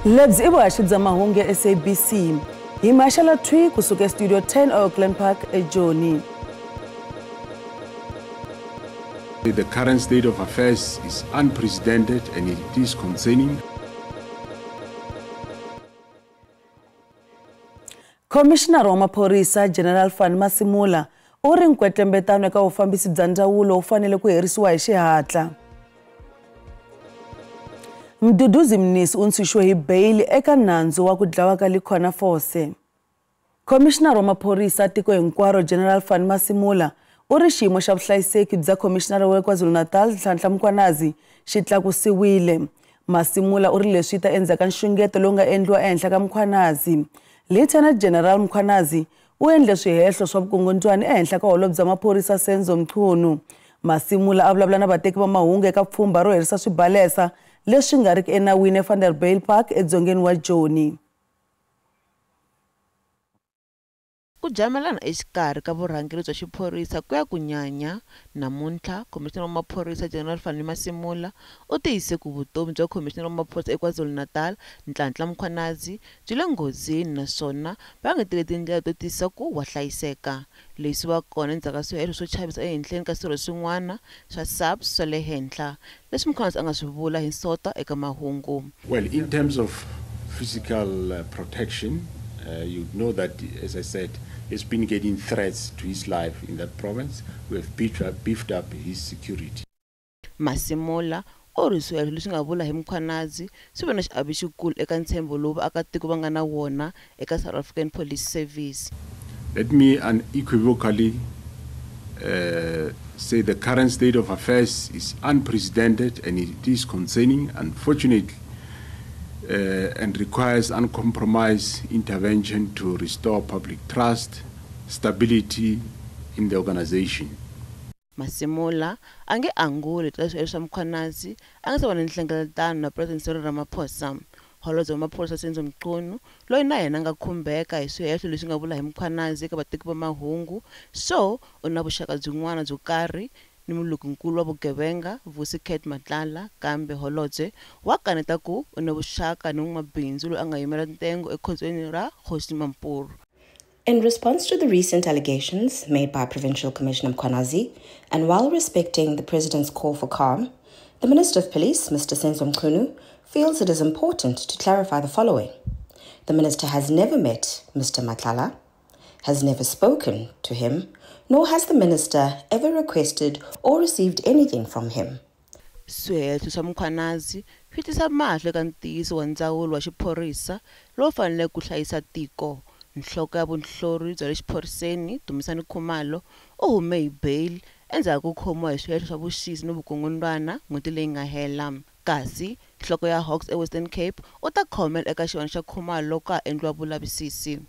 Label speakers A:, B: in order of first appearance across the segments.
A: Lebyi i vuhaxi bya mahungu ya SABC. Hi maxela thwi kusuka Studio 10 Auckland Park eJoni.
B: The current state of affairs is unprecedented and it is concerning.
A: Commissioner wa maphorisa General Fannie Masemola u ri nkwetlembetano eka vufambisi bya ndzawulo wu fanele ku herisiwa hi xihatla. Mduduzi Mnisi u ntshunxiwe hi beyili eka nandzu wa ku dlawa ka Likhona Fose. Commissioner wa maphorisa tiko hinkwaro General Fannie Masemola u ri xiyimo xa vuhlayiseki bya Commissioner wa KwaZulu-Natal Nhlanhla Mkhwanazi xi tlakusiwile. Masemola u ri leswi ta endzhaku ka nxungeto lowu nga endliwa ehenhla ka Mkhwanazi. Lieutenant General Mkhwanazi u endle swihehlo swa vukungundzwani ehenhla ka holobye bya maphorisa Senzo Mchunu. Masemola a vulavula na vateki va mahungu eka pfhumba ro herisa swibalesa leswi nga riki enawini eVanderbijlpark edzongeni wa Joni.
C: Ku jamelana exikarhi ka vurhangeri bya xiphorisa ku ya ku nyanya namuntlha, Commissioner wa Maphorisa General Fannie Masemola u tiyise ku vutomi bya Commissioner wa Maphorisa eKwaZulu-Natal Nhlanhla Mkhwanazi byi le nghozini naswona va ngetele tindlela to tiyisisa ku wa hlayiseka. Leswi va kona endzhaku ka swihehlo swo chavisa ehenhleni ka swirho swin'wana swa SAPS swa le henhla leswi Mkhwanazi a nga swi vula hi nsota eka mahungu.
B: Well, in terms of physical protection, you know that, as I said, he's been getting threats to his life in that province. We have beefed up his security.
C: Masemola u ri swihehlo leswi nga vula hi Mkhwanazi swi ve na xiave xikulu eka ntshembo lowu vaakatiko va nga na wona eka South African Police Service.
B: Let me unequivocally say the current state of affairs is unprecedented and it is concerning, unfortunately, and requires uncompromised intervention to restore public trust, stability in the organization.
C: Masemola a nge anguli ta swihehlo swa Mkhwanazi a nga se va na nhlengeletano na President Cyril Ramaphosa. Holobye wa Maphorisa Senzo Mchunu loyi na yena a nga khumbeka hi swihehlo leswi nga vula hi Mkhwanazi eka vateki va mahungu, so u na vuxaka byin'wana byo karhi ni mulukinkulu wa vugevenga Vusi Cat Matlala, kambe holobye wa kaneta ku u na vuxaka ni n'wamabindzu loyi a nga yimela ntengo ekhotsweni ra Kgosi Mampuru.
D: In response to the recent allegations made by Provincial Commissioner Mkhwanazi, and while respecting the President's call for calm, the Minister of Police, Mr. Senzo Mchunu, feels it is important to clarify the following. The Minister has never met Mr. Matlala, has never spoken to him, nor has the Minister ever requested or received anything from him.
C: Swihehlo swa Mkhwanazi swi tisa mahlo eka ntiyiso wa ndzawulo wa xiphorisa lowu faneleke ku hlayisa tiko. Nhloko ya vunhlori bya le xiphoriseni Dumisani Khumalo u hume hi bail endzhaku ko khomiwa hi swihehlo swa vuxisi ni vukungundzwana n'hweti leyi nga hela. Kasi nhloko ya Hawks eWestern Cape u ta khomela eka xivandla xa Khumalo loko ka ha endliwa vulavisisi.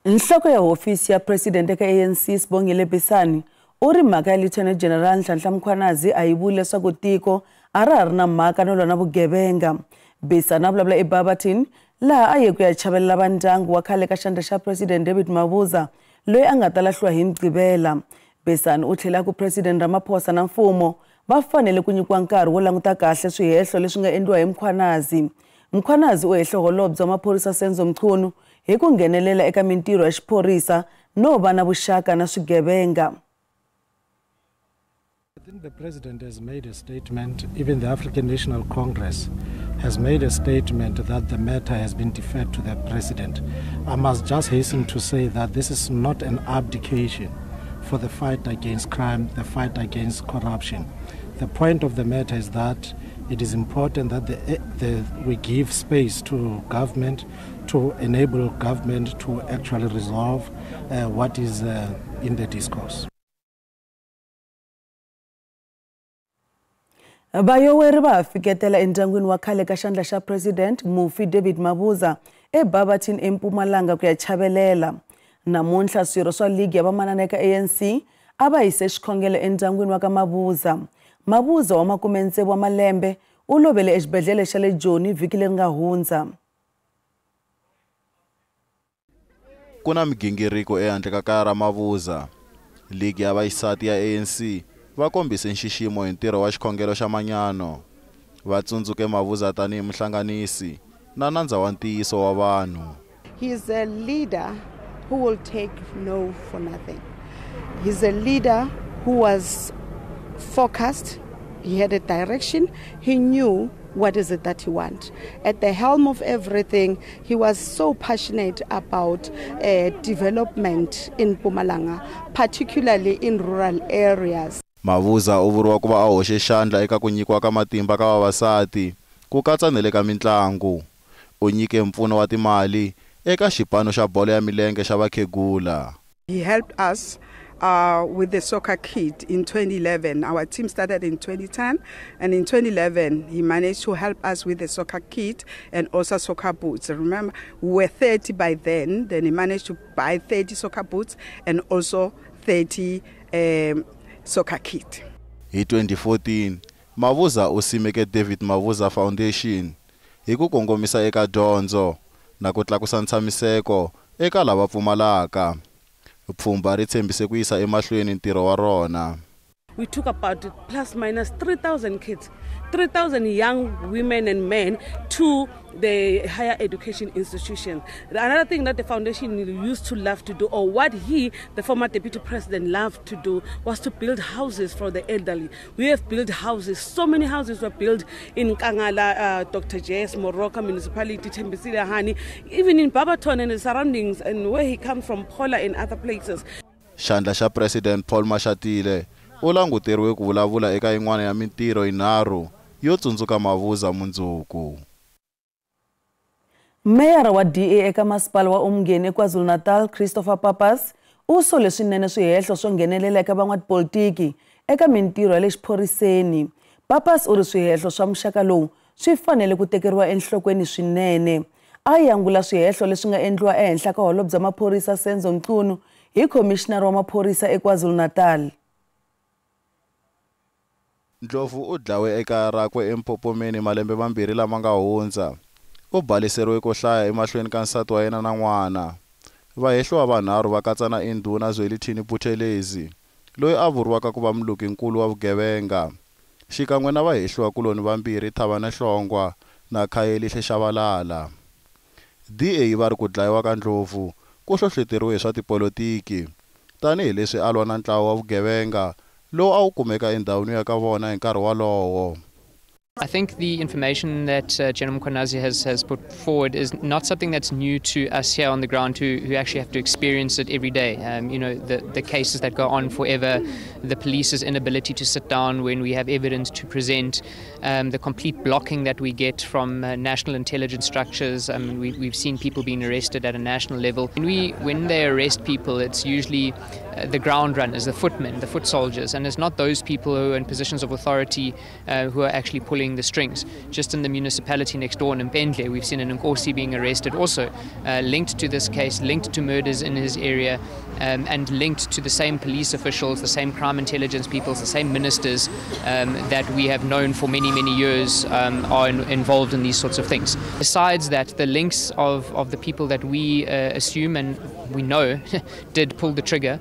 A: Nhloko ya hofisi ya President eka ANC Sibongile Besani u ri mhaka ya Lieutenant General Nhlanhla Mkhwanazi a yi vuli leswaku tiko a ra ha ri na mhaka no lwa na vugevenga. Besani a vulavula eBarberton laha a ye ku ya chavelela va ndyangu wa khale ka xandla xa President David Mabuza loyi a nga ta lahliwa hi Mugqivela. Besani u tlhela ku President Ramaphosa na mfumo va fanele ku nyikiwa nkarhi wo languta kahle swihehlo leswi nga endliwa hi Mkhwanazi. Mkhwanazi u hehle holobye wa maphorisa Senzo Mchunu hi ku nghenelela eka mintirho ya xiphorisa no va na vuxaka na swigevenga.
E: I think the President has made a statement, even the African National Congress has made a statement that the matter has been deferred to the President. I must just hasten to say that this is not an abdication for the fight against crime, the fight against corruption. The point of the matter is that it is important that we give space to government to enable government to actually resolve what is in the discourse.
A: Vayoweri va ha fiketela endyangwini wa khale ka xandla xa President mufi David Mabuza eBarberton eMpumalanga ku ya chavelela. Namuntlha swirho swa ligi ya vamanana eka ANC a va hise xikhongelo endyangwini wa ka Mabuza. Mabuza wa 60 wa malembe u lovele exibedhlele xa le Joni vhiki leri nga hundza.
F: Ku na migingiriko ehandle ka kaya ra Mabuza. Ligi ya vaxisati ya ANC va kombise nxiximo hi ntirho wa xikhongelo xa manyano. Va tsundzuke Mabuza tanihi muhlanganisi na nandza wa ntiyiso wa vanhu.
G: He is a leader who will take no for nothing. He's a leader who was focused. He had a direction. He knew what is it that he wanted. At the helm of everything, he was so passionate about development in Mpumalanga, particularly in rural areas.
F: Mabuza u vuriwa ku va a hoxe xandla eka ku nyikiwa ka matimba ka vavasati, ku katsa na le ka mintlangu. U nyike mpfuno wa timali eka xipano xa bolo ya milenge xa vakhegula.
H: He helped us with the soccer kit in 2011. Our team started in 2010, and in 2011 he managed to help us with the soccer kit and also soccer boots. Remember, we were 30 by then. Then he managed to buy 30 soccer boots and also 30 soccer kit.
F: Hi 2014, Mabuza u simeke David Mabuza Foundation hi ku kongomisa eka dyondzo na ku tlakusa ntshamiseko eka lava pfumalaka. Pfhumba ri tshembise ku yisa emahlweni ntirho wa rona.
I: We took about plus minus 3,000 kids, 3,000 young women and men to the higher education institution. Another thing that the foundation used to love to do, or what he, the former deputy president, loved to do, was to build houses for the elderly. We have built houses. So many houses were built in Kangala, Dr. J.S. Moroka municipality, Thembisile Hani, even in Barberton and the surroundings, and where he comes from, Pola and other places.
F: Xandla xa President Paul Mashatile u languteriwe ku vulavula eka yin'wana ya mintirho yinharhu yo tsundzuka Mabuza mundzuku.
A: Meyara wa DA eka masipala wa Umngeni eKwaZulu-Natal, Christopher Pappas, u sole swinene swihehlo swo nghenelela eka van'watipolitiki eka mintirho ya le xiphoriseni. Pappas u ri swihehlo swa muxaka lowu swi fanele ku tekeriwa enhlokweni swinene. A yangula swihehlo leswi nga endliwa ehenhla ka holobye maphorisa Senzo Mchunu hi khomishinara wa maphorisa eKwaZulu-Natal.
F: Ndlovu u dlawe ekaya rakwe eMpophomeni malembe mambirhi lama nga hundza. U baliseriwe ko hlaya emahlweni ka nsati wa yena na n'wana. Vahehliwa vanharhu va katsa na indhuna Zwelithini Buthelezi, loyi a vuriwaka ku va mulukinkulu wa vugevenga, xikan'we na vahehliwakuloni vambirhi Thabane Hlongwa na Khayelihle Shabalala. DA va ri ku dlayiwa ka Ndlovu ku hlohloteriwe hi swa tipolotiki, tanihileswi a lwa na ntlawa wa vugevenga lowu a wu kumeka endhawini ya ka vona hi nkarhi wolowo.
J: I think the information that General Mkhwanazi has put forward is not something that's new to us here on the ground who actually have to experience it every day. You know, the cases that go on forever, the police's inability to sit down when we have evidence to present, the complete blocking that we get from national intelligence structures. I mean, we've seen people being arrested at a national level. When they arrest people, it's usually the ground runners, the footmen, the foot soldiers, and it's not those people who are in positions of authority who are actually pulling the strings. Just in the municipality next door in Mpendle, we've seen an Nkosi being arrested also, linked to this case, linked to murders in his area, and linked to the same police officials, the same crime intelligence people, the same ministers that we have known for many, many years are involved in these sorts of things. Besides that, the links of the people that we assume and we know did pull the trigger,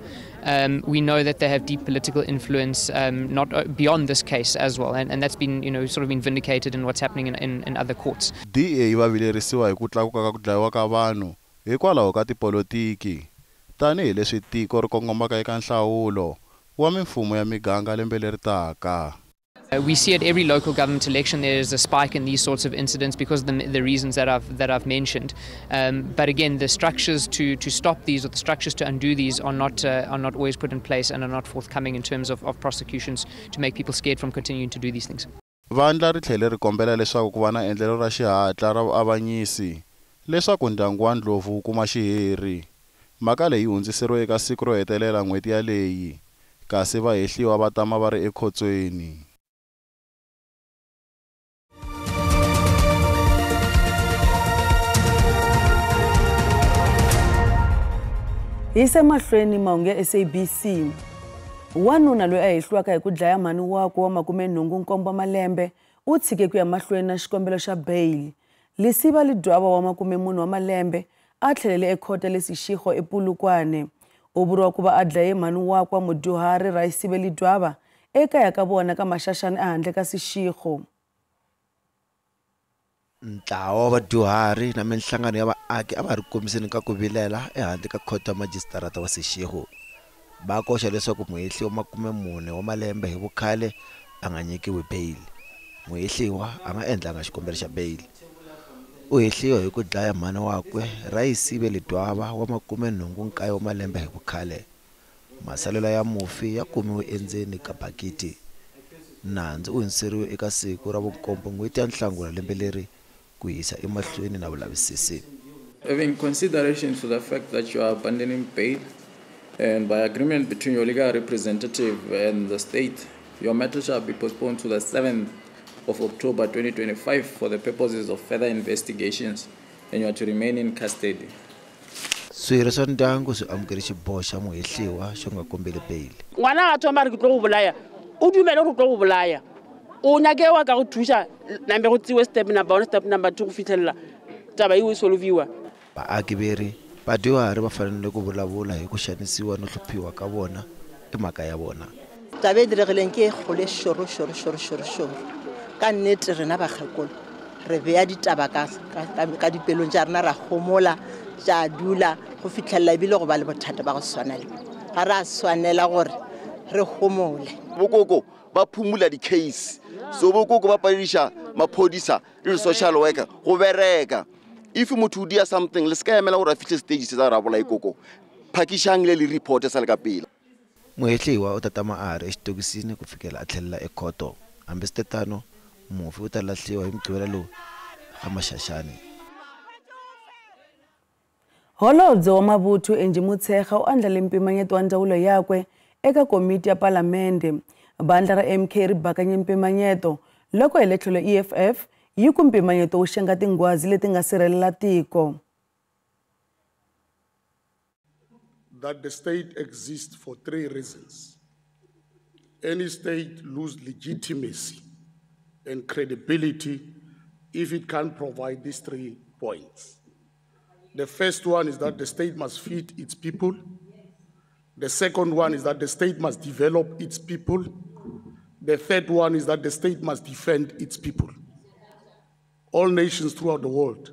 J: we know that they have deep political influence, not beyond this case as well, and that's been, you know, sort of been vindicated in what's happening in other courts.
F: DA va vilerisiwa hi ku tlakuka ka ku dlayiwa ka vanhu hikwalaho ka tipolotiki, tanihileswi tiko ri kongomaka eka nhlawulo wa mimfumo ya miganga lembe leri taka.
J: We see at every local government election there is a spike in these sorts of incidents because of the reasons that I've mentioned. But again, the structures to stop these or the structures to undo these are not always put in place and are not forthcoming in terms of prosecutions to make people scared from continuing to do these things.
F: Vandla ri tlhele ri kombela leswaku ku va na endlelo ra xihatla ra vuavanyisi leswaku ndyangu wa Ndlovu wu kuma xiheri. Mhaka leyi hundziseriwe eka siku ro hetelela n'hweti yaleyi, kasi vahehliwa va tama va ri ekhotsweni.
A: Yise mahlweni mahungu ya SABC. Wanuna loyi a hehliwaka hi ku dlaya mhani wakwe wa 87 malembe u tshike ku ya mahlweni na xikombelo xa bail. Lesiba Ledwaba wa 40 wa malembe a tlhelele ekhoto le Seshego ePolokwane. U vuriwa ku va a dlaye mhani wakwe wa mudyuhari Raisibe Ledwaba ekaya ka vona ka Maxaxani ehandle ka Seshego.
K: Ntlawa wa vadyuhari na minhlangano ya vaaki a va ri kombiseni ka ku vilela ehandle ka khoto ya majisitarata wa Seshego. Va koxa leswaku muhehliwa 40 wa malembe hi vukhale a nga nyikiwi beyili. Muhehliwa a nga endlanga xikombelo xa beyili. U hehliwa hi ku dlaya mhani wakwe Raisibe Ledwaba wa 89 wa malembe hi vukhale. Masalela ya mufi ya kumiwe endzeni ka bakiti. Nandzu u hundziseriwe eka siku ra vu-7 n'hweti ya Nhlangula lembe leri ku yisa emahlweni na vulavisisi.
L: Having consideration to the fact that you are abandoning bail and by agreement between your legal representative and the state, your matter shall be postponed to the 7th of October 2025 for the purposes of further investigations, and you are to remain in custody.
K: Swirho swa ndyangu swi amukele xiboho xa muhehliwa xo nga kombeli beyili.
M: Ngwana a thoma a re ke tlo go bolaya, o dumele gore tlo go bolaya. O nyake wa ka go thuša nambe go tsewe step number 1, step number 2 go fitlhelela taba eo e solviwa.
K: Vaaki veri vadyuhari va fanele ku vulavula hi ku xanisiwa no hluphiwa ka vona i mhaka ya vona.
N: Taba e diregileng ke e kgolo e šoro šoro šoro šoro šoro. Ka nnete rena bakgekolo re beya ditaba ka dipelong tša rena, ra homola tša dula go fitlhelela ebile go ba le bothata ba go swana le ga re a swanela gore re homole.
O: Bokoko ba phumula di-case, so bokoko ba palediša maphodisa le di-social worker go bereka. If motho o dia something, le se ka emela gore a fitlhe stage se tsa gore a bolae koko, phakišang le le report sa le ka pela.
K: Muhehliwa u ta tama a ha ri exitokisini ku fikela a tlhelela ekhoto. Hambiswiritano, mufi u ta lahliwa hi Mugqivela lowu ka Maxaxani.
A: Holobye wa mavuthu Angie Motshekga u andlale mpimanyeto wa ndzawulo yakwe eka komiti ya palamende. Vandla ra MK ri bakanye mpimanyeto loko hi le tlhelo EFF yi ku mpimanyeto wu xenga tinghwazi leti nga sirhelela tiko.
P: That the state exists for three reasons. Any state loses legitimacy and credibility if it can't provide these 3 points. The first one is that the state must feed its people. The second one is that the state must develop its people. The third one is that the state must defend its people. All nations throughout the world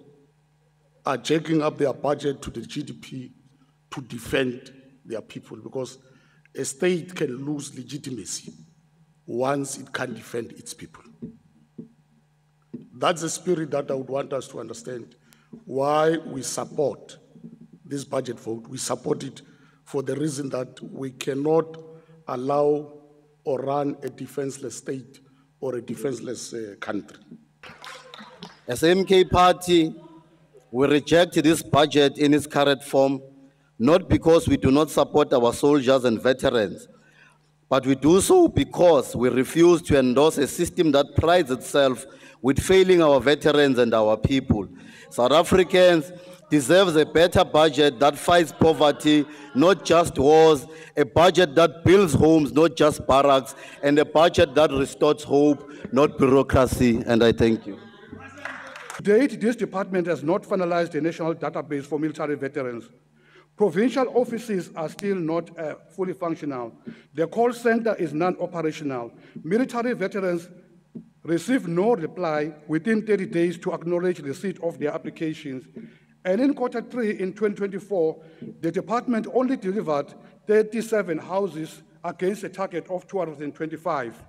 P: are jacking up their budget to the GDP to defend their people, because a state can lose legitimacy once it can't defend its people. That's the spirit that I would want us to understand why we support this budget vote. We support it for the reason that we cannot allow or run a defenseless state or a defenseless country.
Q: As MK Party, we reject this budget in its current form, not because we do not support our soldiers and veterans, but we do so because we refuse to endorse a system that prides itself with failing our veterans and our people. South Africans deserves a better budget that fights poverty, not just wars, a budget that builds homes, not just barracks, and a budget that restores hope, not bureaucracy. And I thank you.
P: To date, this department has not finalized a national database for military veterans. Provincial offices are still not fully functional. The call center is non-operational. Military veterans receive no reply within 30 days to acknowledge receipt of their applications. And in Q3 in 2024, the department only delivered 37 houses against a target of 225.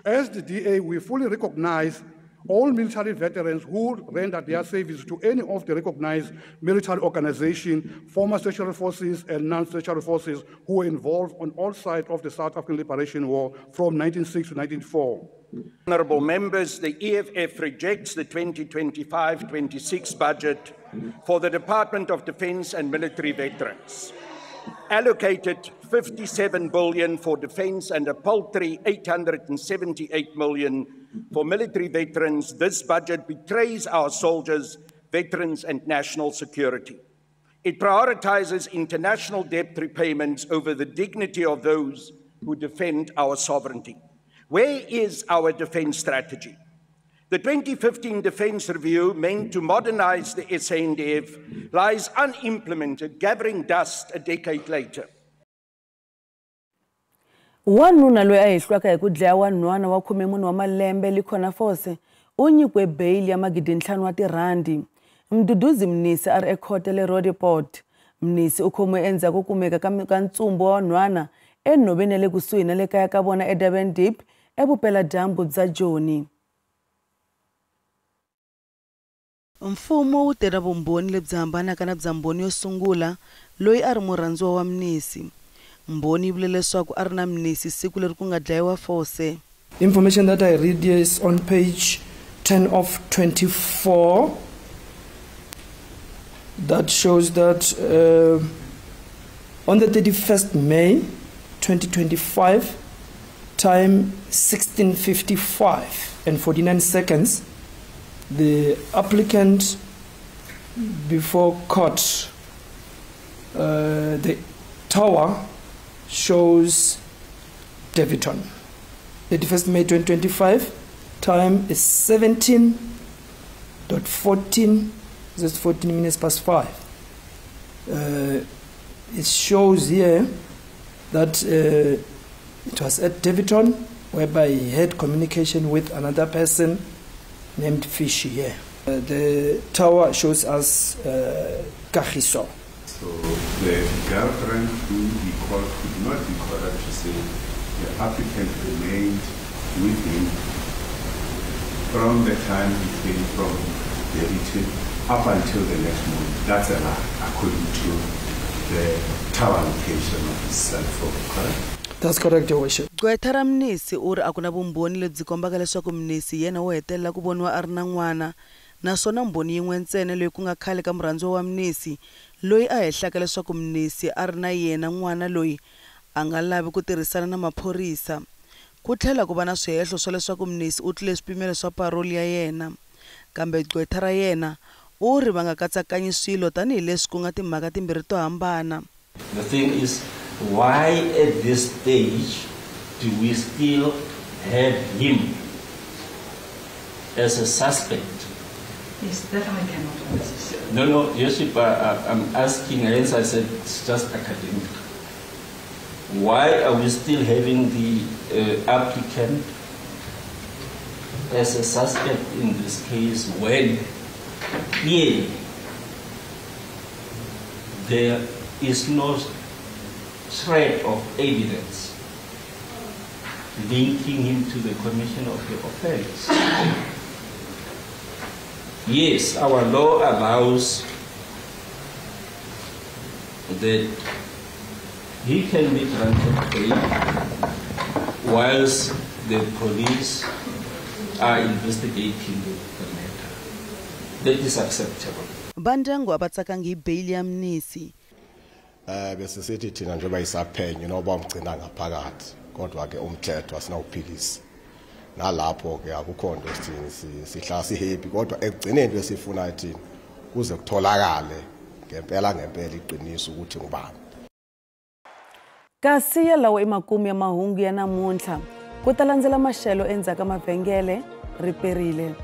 P: As the DA, we fully recognize all military veterans who rendered their service to any of the recognized military organizations, former special forces and non-special forces who were involved on all sides of the South African Liberation War from 1906 to 1904.
R: Honourable members, the EFF rejects the 2025-26 budget for the Department of Defence and Military Veterans. Allocated 57 billion for defence and a paltry 878 million for military veterans, this budget betrays our soldiers, veterans and national security. It prioritizes international debt repayments over the dignity of those who defend our sovereignty. Where is our defence strategy? The 2015 Defence Review, meant to modernize the SANDF, lies unimplemented, gathering dust a decade later.
A: Wanuna loyi a hehliwaka hi ku dlaya wanhwana wa 14 wa malembe Likhona Fose U nyikiwe beyili ya 5,000 wa tirhandi. Mduduzi Mnisi a ri ekhoto le Roodepoort. Mnisi u khomiwe endzhaku ko kumeka ka ntsumbu wa nhwana enhoveni ya le kusuhi na le kaya ka vona eDurban Deep evupeladyambu bya Joni. Mfumo wu te na vumbhoni lebyi hambanaka na bya mbhoni yo sungula loyi a ri murhandziwa wa Mnisi. Mbhoni yi vule leswaku a ri na Mnisi siku leri ku nga dlayiwa Fose.
S: Information that I read here is on page 10 of 24 that shows that on the 31st May 2025, time 16:55 and 49 seconds, the applicant before court, the tower shows Daveyton. 31st May 2025, time is 17:14, just 14 minutes past 5. It shows here that it was at Daveyton, whereby he had communication with another person named Fishy here. The tower shows us Kagiso.
B: So the girlfriend who he called could not be called up to say the applicant remained with him from the time he came from Daveyton up until the next morning. That's a lie, according to the tower location of his cell phone, correct?
S: That's correct, Your Worship.
A: Gqwetha ra Mnisi u ri a ku na vumbhoni lebyi kombaka leswaku Mnisi yena wo hetelela ku voniwa a ri na n'wana, naswona mbhoni yin'we ntsena leyi ku nga khale ka murhandziwa wa Mnisi loyi a hehlaka leswaku Mnisi a ri na yena n'wana loyi a nga lavi ku tirhisana na maphorisa. Ku tlhela ku va na swihehlo swa leswaku Mnisi u tlule swipimelo swa paroli ya yena, kambe gqwetha ra yena u ri va nga katsakanyi swilo tanihileswi ku nga timhaka timbirhi to hambana.
T: The thing is, why at this stage do we still have him as a suspect?
U: Yes, that I cannot answer.
T: No, Yoship, I'm asking, hence I said it's just academic. Why are we still having the applicant as a suspect in this case when clearly there is no shred of evidence linking him to the commission of the offense? Yes, our law allows that he can be granted bail whilst the police are investigating the matter. That is acceptable.
A: Vandyangu a va tsakangi hi beyili ya Mnisi.
V: Bese sithi thina njengoba isaphenyo noba umgcina ngaphakathi kodwa ke umthetho asinawuphikisa. Nalapho ke akukho nto sithini sihlala sihappy kodwa ekugcineni into esifunayo thina kuze kutholakale ngempela ngempela iqiniso ukuthi ngubani.
A: Kasi yalawo i makumu ya mahungu ya namuntlha. Ku ta landzela maxelo endzhaku ka mavhengele ri perile.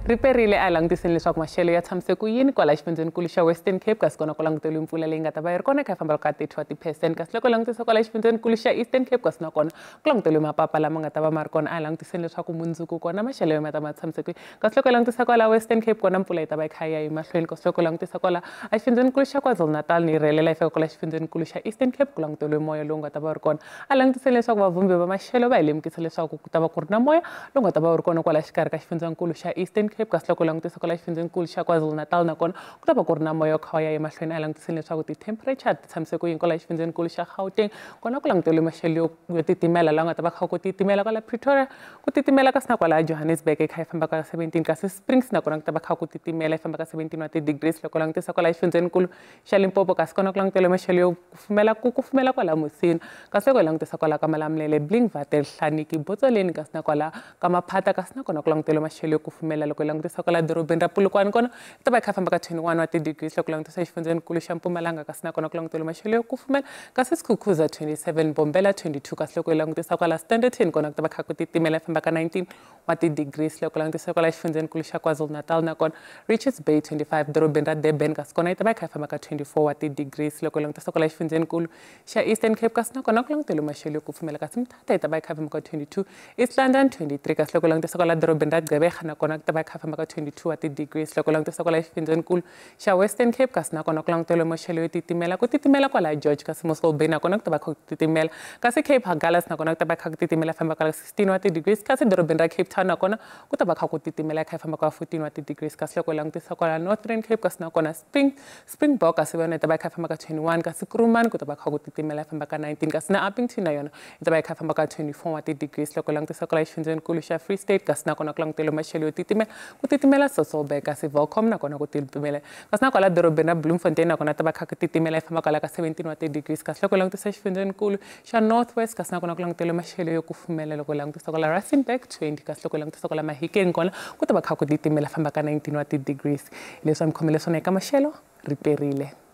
W: Riperile a langutiseni leswaku maxelo ya tshamise ku yini kwala xifundzenikulu xa Western Cape, kasi kona ku languteriwe mpfula leyi nga ta va yi ri kona kha yi famba ka 30%, kasi loko langutisa kwala xifundzenikulu xa Eastern Cape, kasi nakona ku languteriwe mapapa lama nga ta va ma ri kona. A langutiseni leswaku mundzuku kona maxelo ma ta ma tshamise ku yini, kasi loko langutisa kwala Western Cape kona mpfula yi ta va yi kha yi ya emahlweni, kasi loko langutisa kwala exifundzenikulu xa KwaZulu-Natal ni rhelela yi fika kwala xifundzenikulu xa Eastern Cape ku languteriwe moya lowu nga ta va wu ri kona. A langutiseni leswaku vavhumbi va maxelo va hi lemukisa leswaku ku ta va ku ri na moya lowu nga ta va wu ri kona kwala xikarhi ka xifundzenikulu xa Eastern Cape, kasi loko langutisa kwala xifundzenikulu xa KwaZulu-Natal nakona ku ta va ku ri na moya kha ya emahlweni. A langutiseni leswaku ti-temperature ti tshamise ku yini kwala xifundzenikulu xa Gauteng, kona ku languteriwe maxelo yo titimela laha nga ta va kha ku titimela kwala Pretoria, ku titimela kasi na kwala Johannesburg yi kha yi famba ka 17, kasi Springs nakona ku ta va kha ku titimela yi famba ka 17 wa ti-degrees. Loko langutisa kwala xifundzenikulu xa Limpopo, kasi kona ku languteriwe maxelo yo kufumela ku kufumela kwala Musina, kasi loko hi langutisa kwala ka Malamulele, Blinkwater, Hlaniki, Botsoleni, kasi na kwala ka Maphata, kasi nakona ku languteriwe maxelo yo kufumela loko hi langutisa kwala dorobeni ra Polokwane kona yi ta va yi kha famba ka 21 wa ti-degrees loko langutisa xifundzenikulu xa Mpumalanga kasi nakona ku languteliwe maxelo yo kufumela kasi Skukuza 27 Bombela 22 kasi loko hi langutisa kwala Standerton kona ku ta va kha ku titimela yi famba ka 19 wa ti-degrees loko langutisa kwala xifundzenikulu xa KwaZulu-Natal nakona Richards Bay 25 dorobeni ra Durban kasi kona yi ta va yi kha yi famba ka 24 wa ti-degrees loko langutisa kwala xifundzenikulu xa Eastern Cape kasi nakona ku languteliwe maxelo yo kufumela kasi Mthatha yi ta va yi kha yi famba ka 22 East London 23 kasi loko langutisa kwala dorobeni ra Gqeberha nakona ku ta va yi kha yi famba ka 22 wa ti-degrees loko langutisa kwala xifundzenikulu xa Western Cape kasi nakona ku languteliwe maxelo yo titimela ku titimela kwala George kasi Mossel Bay nakona ku ta va kha ku titimela kasi Cape Agulhas nakona ku ta va kha ku titimela famba ka 16 wa ti-degrees kasi dorobeni ra Cape Town nakona ku ta va kha ku titimela kha yi famba ka 14 wa ti-degrees kasi loko langutisa kwala Northern Cape kasi nakona Springbok kasi yona yi ta va yi kha yi famba ka 21 kasi Kuruman ku ta va kha ku titimela yi famba ka 19 kasi na Upington na yona yi ta va yi kha yi famba ka 24 wa ti-degrees loko langutisa kwala xifundzenikulu xa Free State kasi nakona ku languteliwe maxelo yo titimela ku titimela Sasolburg kasi Welkom nakona ku titimela kasi na kwala dorobeni ra Bloemfontein nakona ta va kha ku titimela yi famba kwala ka 17 wa ti-degrees kasi loko langutisa xifundzenikulu xa North West kasi nakona ku languteliwe maxelo yo kufumela loko langutisa kwala Rustenburg 20 kasi loko langutisa kwala Mahikeng kona ku ta va kha ku titimela famba ka 19 wa ti-degrees leswi a mi khomele swona eka maxelo ri perile.